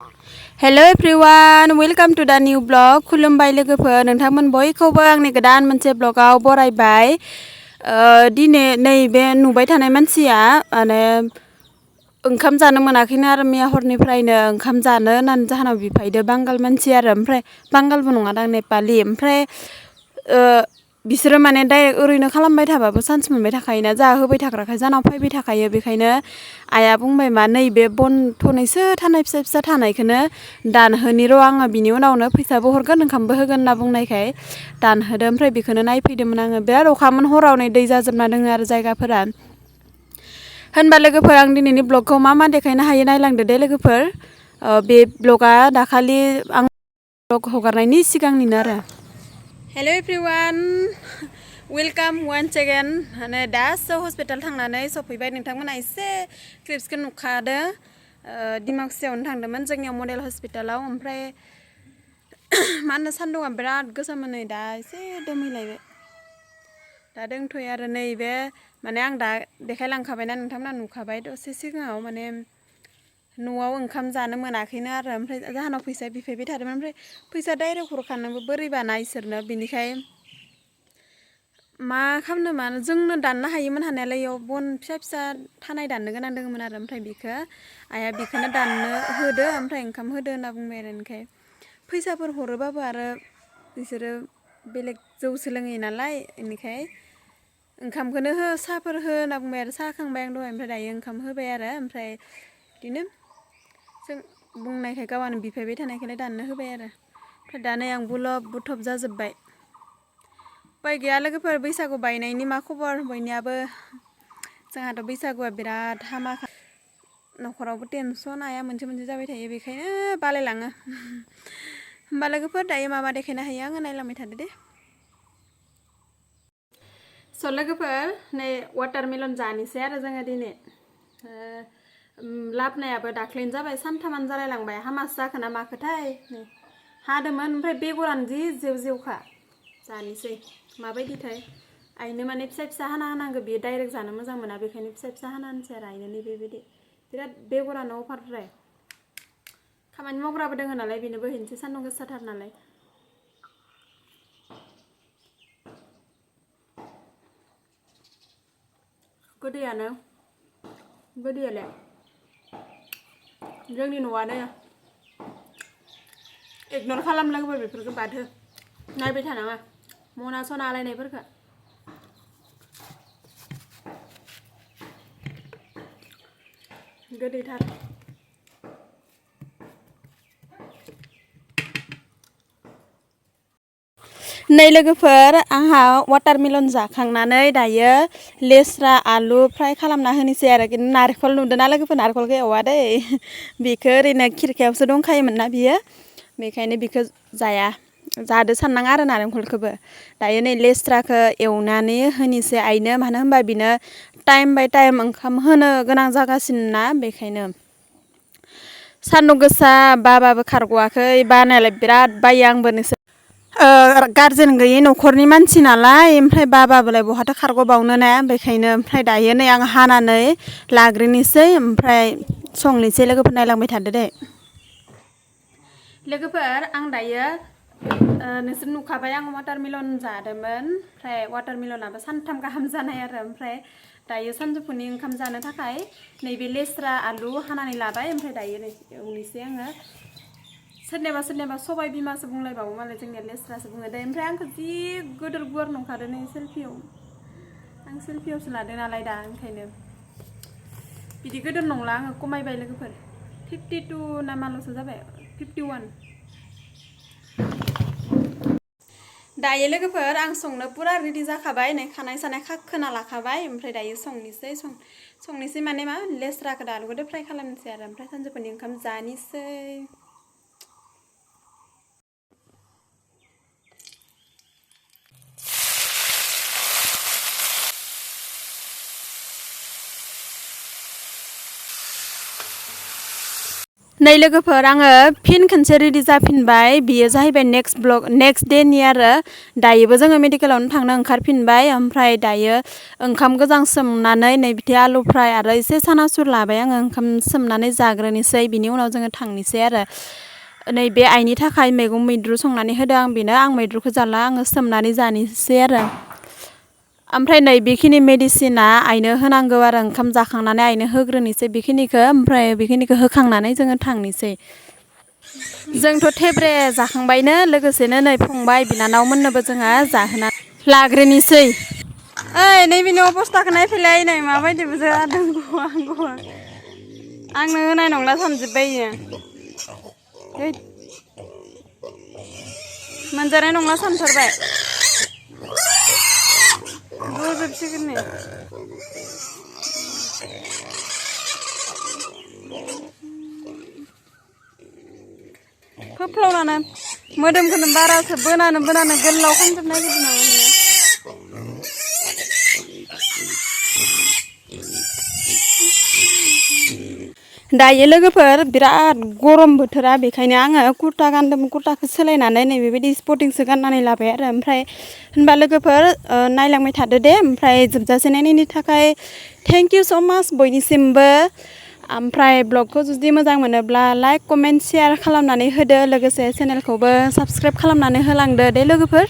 Hello everyone, welcome to the new blog. खुलुमबाय लोगोफोर, नोंथांमोन बयखौबो आंनि गोदान मोनसे ब्लगाव बरायबाय। दिनै नैबे नुबाय थानाय मानसिया माने ओंखाम जानो मोनाखैनो आरो मैया हरनिफ्रायनो ओंखाम जानो होननानै जाहोनाव बिफायदो बांगाल मानसि आरो ओमफ्राय बांगालबो नङा दां नेपालि ओमफ्राय बिसोरो माने डाइरेक्ट ओरैनो खालामबाय थाबाबो चान्स मोनबाय थाखायोना जाहा होबाय थाग्राखाय जानाव फैबाय थाखायो बेखायनो आइया बुंबाय मा नैबे बन थनैसो थानाय फिसा फिसा थानायखौनो दानहोनि र' आङो बिनि उनावनो फैसाबो हरगोन ओंखामबो होगोन होनना बुंनायखाय दानहोदो ओमफ्राय बेखौनो नायफैदोंमोन आङो बिराद अखामोन हराव नै दै जाजोबना दोङो आरो जायगाफोरा होनबा लोगोफोर आं दिनैनि ब्लगखौ मा देखायनो हायो नायलांदो दे लोगोफोर बे ब्लगा दाखालि आं ब्लग हगारनायनि सिगांनिनो आरो हेल' एभ्रिवान वेलकाम वान्स एगेन माने दासो हस्पिटाल थांनानै सफैबाय नोंथांमोना एसे क्लिप्सखौ नुखादो डिमाकुसियावनो थांदोंमोन जोंनियाव मडेल हस्पिटालाव ओमफ्राय मा होनो सान्दुंआ बिराद गोसामोन नै दा एसे दोमैलायबाय दा दोंथ'यो आरो नैबे माने आं दा देखायलांखाबायना नोंथांमोना नुखाबाय दसे सिगाङाव माने न'आव ओंखाम जानो मोनाखैनो आरो ओमफ्राय जाहोनाव फैसा बिफैबाय थादोंमोन ओमफ्राय फैसा डाइरेक्ट हरखानोबो बोरैबाना इसोरनो बिनिखाय मा खालामनो मानो जोंनो दाननो हायोमोन हानायालाय इयाव बन फिसा फिसा थानाय दाननो गोनां दङमोन आरो ओमफ्राय बिखौ आइया बिखौनो दाननो होदो ओमफ्राय ओंखाम होदो होनना बुंबाय आरो ओंखाय फैसाफोर हरोबाबो आरो बिसोरो बेलेग जौसो लोङै नालाय बेनिखाय ओंखामखौनो हो साहाफोर हो होनना बुंबाय आरो साहा खांबाय आं दहाय ओमफ्राय दायो ओंखाम होबाय आरो ओमफ्राय बिदिनो जों बुंनायखाय गावआनो बिफायबाय थानायखायलाय दाननो होबाय आरो ओमफ्राय दा नै आं बुलब बुथब जाजोब्बाय उपाय गैया लोगोफोर बैसागु बायनायनि मा खबर बयनियाबो जोंहाथ' बैसागुआ बिराद हामाखा न'खरावबो टेनसन आया मोनसे मोनसे जाबाय थायो बेखायनो बालायलाङो होमबा लोगोफोर दायो मा देखायनो हायो आङो नायलांबाय थादो दे स' लोगोफोर नै वाटारमेलन जानोसै आरो जोङो दिनै लाबोनायाबो दाख्लैनो जाबाय सानथामानो जालायलांबाय हामासो जाखो ना माखोथाय नै हादोंमोन ओमफ्राय बेगरानो जि जेव जेवखा जानोसै माबायदिथाय आइनो माने फिसा फिसा हाना होनांगौ बियो डाइरेक्ट जानो मोजां मोना बेखायनो फिसा फिसा हाना होनसै आरो आइनो बेबायदि बिराद बेगरानो अभारद्राय खामानि मावग्राबो दङ नालाय बेनोबो हैनोसै सान्दुं गोसाथार नालाय गोदैयालाय जोंनि न'आनो इगनर खालामनांगौ बेफोरखौ बादहो नायबाय थानाङा मना सना आलायनायफोरखौ गोदैथार नै लोगोफोर आंहा वाटारमेलन जाखांनानै दायो लेस्रा आलु फ्राय खालामना होनोसै आरो खिन्थु नारेंखल नुदोंना लोगोफोर नारेंखलखौ एवा दै बेखौ ओरैनो खिरखायावसो दंखायोमोन ना बियो बेखायनो बिखौ जाया जादो साननाङा आरो नारेंखलखौबो दायो नै लेस्राखौ एवनानै होनोसै आइनो मानो होनबा बिनो टाइम बाय टाइम ओंखाम होनो गोनां जागासिनो ना बेखायनो सान्दुं गोसा बाबाबो खारग'वाखै बानायालाय बिराद बायो आंबो नोंसोर गारजेन गैयि न'खरनि मानसि नालाय ओमफ्राय बाबाबोलाय बहाथो खारग'बावनो ना बेखायनो ओमफ्राय दायो नै आं हानानै लाग्रोनोसै ओमफ्राय संनोसै लोगोफोर नायलांबाय थादो दे लोगोफोर आं दायो नोंसोर नुखाबाय आं वाटारमेलन जादोंमोन ओमफ्राय वाटारमेलनाबो सानथाम गाहाम जानाय आरो ओमफ्राय दायो सानजौफुनि ओंखाम जानो थाखाय नैबे लेस्रा आलु हानानै लाबाय ओमफ्राय दायो नै एवनोसै आङो सोरनिबा सबाय बिमासो बुंलायबावो मालाय जोंनिया लेस्रासो बुङो दे ओमफ्राय आंखौ जि गोदोर गुवार नंखादों नै सेल्फियाव आं सेल्फियावसो लादों नालाय दा ओंखायनो बिदि गोदोर नंला आङो खमायबाय लोगोफोर 52 ना माल'सो जाबाय 51 दायो लोगोफोर आं संनो पुरा रेडि जाखाबाय नै खानाय सानाय खाखोना लाखाबाय ओमफ्राय दायो संनोसै माने मा लेस्राखौ आलुखौ फ्राय खालामनोसै आरो ओमफ्राय सानजौफुनि ओंखाम जानोसै नै लोगोफोर आङो फिन खनसे रेडि जाफिनबाय बियो जाहैबाय नेक्स्ट डेनि आरो दायोबो जोङो मेडिकेलावनो थांनो ओंखारफिनबाय ओमफ्राय दायो ओंखाम गोजां सोमनानै नै बिदि आलु फ्राय आरो एसे सानासुर लाबाय आङो ओंखाम सोमनानै जाग्रोनोसै बिनि उनाव जोङो थांनोसै आरो नै बे आइनि थाखाय मैगं मैद्रु संनानै होदों आं बेनो आं मैद्रुखौ जाला आङो सोमनानै जानोसै आरो ओमफ्राय नै बेखिनि मेडिसिना आइनो होनांगौ आरो ओंखाम जाखांनानै आइनो होग्रोनोसै बेखिनिखौ ओमफ्राय बेखिनिखौ होखांनानै जोङो थांनोसै जोंथ' थेब्रे जाखांबायनो लोगोसेनो नै फंबाय बिनानावमोननोबो जोङो जाहोना लाग्रोनोसै ओइ नैबेनि अबस्थाखौ नायफैलाय नै माबायदिबो जादों गवा आंनो होनाय नंला सानजोब्बाय इयो मोनजानाय नंला सानथारबाय बोजोबसिगोन नै फोफ्लावनानै मोदोमखौनो बारासो बोनानो गोलाव खालामजोबनो नागिरदों नामा दायो लोगोफोर बिराद गरम बोथोरा बेखायनो आङो कुर्ता गानदोंमोन कुर्ताखौ सोलायनानै नै बेबायदि स्पटिंसो गाननानै लाबाय आरो ओमफ्राय होनबा लोगोफोर नायलांबाय थादो दे ओमफ्राय जोबजासे नायनायनि थाखाय थेंक इउ स' माच बयनिसिमबो ओमफ्राय ब्लगखौ जुदि मोजां मोनोब्ला लाइक कमेन्ट शेयार खालामनानै होदो लोगोसे चेनेलखौबो साबस्क्राइब खालामनानै होलांदो दे लोगोफोर